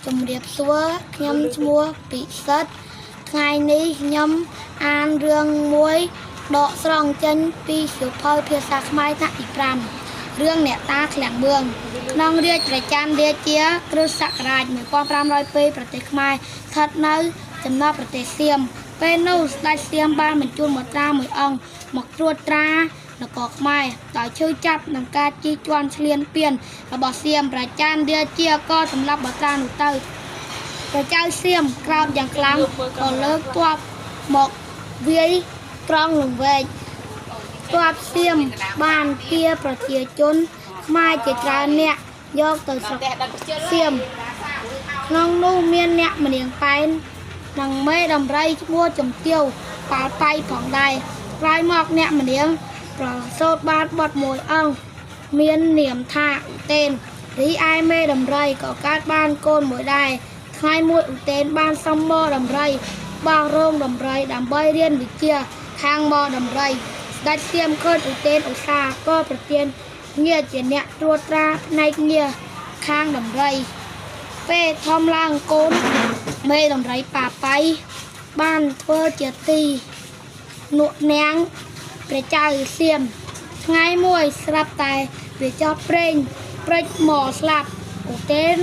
ជំរាបសួរខ្ញុំឈ្មោះពិសិដ្ឋថ្ងៃនេះខ្ញុំអានរឿងមួយដកស្រង់ចេញពីសៀវភៅភាសាខ្មែរថ្នាក់ទី5រឿងអ្នកតាឃ្លាំងមឿងក្នុងរាជព្រះច័ន្ទរាជាគ្រិស្តសករាជ1502ប្រទេសខ្មែរស្ថិតនៅចំណុះប្រទេសសៀមពេលនោះស្ដេចសៀមបានបញ្ជូនមាត្រាមួយអង្គមកត្រួតត្រានគរខ្មែរដោយឈឺចាប់នឹងការជិះជាន់ឈ្លានពានរបស់សៀមព្រះច័ន្ទរាជាក៏សម្លាប់មាត្រានោះទៅព្រះចៅសៀមក្រោធយ៉ាងខ្លាំងក៏លើកទ័ពមកវាយក្រុងលង្វែកទ័ពសៀមបានពៀប្រជាជនខ្មែរជាច្រើនអ្នកយកទៅស្រុកសៀមក្នុងនោះមានអ្នកម្នាងប៉ែននិងមេដំរីឈ្មោះជំទាវប៉ាល់បៃផងដែរក្រោយមកអ្នកម្នាងប្រសូតបានបុត្រមួយអង្គមាននាមថាឧតេនរីឯមេដំរីក៏កើតបានកូនមួយដែរថ្ងៃមួយឧតេនបានសុំមកដំរីបោះរោងដំរីដើម្បីរៀនវិជ្ជាខាងមកដំរីស្ដេចសៀមឃើញឧតេនឧស្សាហ៍ក៏ប្រទានងារជាអ្នកត្រួតត្រាផ្នែកងារខាងដំរីពេលធំឡើងកូនមេដំរីប៉ាប៉ៃបានធ្វើជាទីនក់នាងព្រះចៅសៀមថ្ងៃមួយស្រាប់តែវាចោះប្រេងព្រិចមកស្លាប់ឧតេន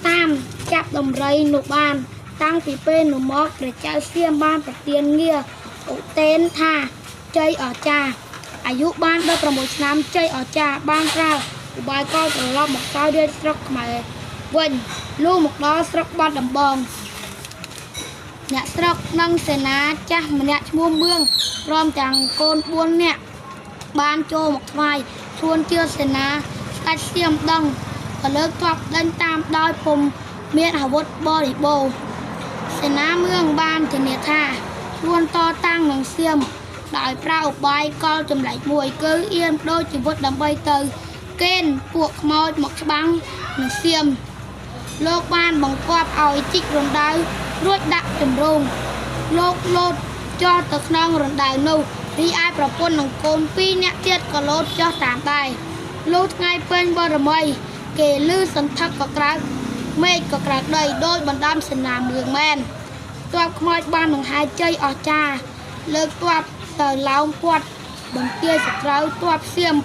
តាមចាប់ដំរីនោះបាន តាំងពីពេលនោះមកព្រះចៅសៀមបានប្រទានងារឧតេនថាជ័យអស្ចារ្យអាយុបាន16ឆ្នាំជ័យអស្ចារ្យបានប្រើឧបាយកលត្រឡប់មកសោយរាជស្រុកខ្មែរវិញលុះមកដល់ស្រុកបាត់ដំបងអ្នកស្រុកនិងសេនាចាស់ម្នាក់ឈ្មោះមឿងព្រមទាំងកូន4នាក់បានចូលមកថ្វាយខ្លួនជាសេនាស្ដេចសៀមដឹងក៏លើកទ័ពដេញតាមដោយពុំមានអាវុធបរិបូរណ៍សេនាមឿងបានធានាថាខ្លួនតតាំងនឹងសៀមដោយប្រើឧបាយកលចម្លែកមួយគឺអៀនបដូរជីវិតដើម្បីទៅកេណ្ឌពួកខ្មោចមកច្បាំងនឹងសៀមលោកបានបង្គាប់ឲ្យជីករណ្ដៅរួចដាក់ចម្រូងលោកលោតចុះទៅក្នុងរណ្ដៅនោះរីឯប្រពន្ធនិងកូនពីរនាក់ទៀតក៏លោតចុះតាមដែរលុះថ្ងៃពេញបរមីគេលឺសន្ធឹកក៏ក្រើកមេឃក៏ក្រើកដីដោយបណ្ដាំសេនាមឿងមែនទ័ពខ្មោចបានបង្ហាយជ័យអស្ចារ្យលើកទ័ពទៅឡោមព័ទ្ធបន្ទាយសត្រូវទ័ពសៀម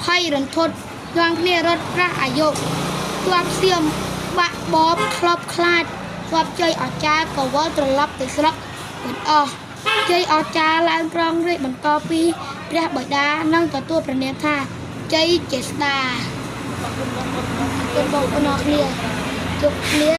ភ័យរន្ធត់ទាំងគ្នារត់ប្រាស់អាយុទ័ពសៀមបាក់បបក្លប់ខ្លាចទ័ពជ័យអស្ចារ្យក៏វិលត្រឡប់ទៅស្រុកវិញអស់ជ័យអស្ចារ្យឡើងក្រងរាជបន្តពីព្រះបិតានិងទទួលព្រះនាមថាជ័យចេស្តាគុណបងប្អូនអរគ្នាជួបគ្នា។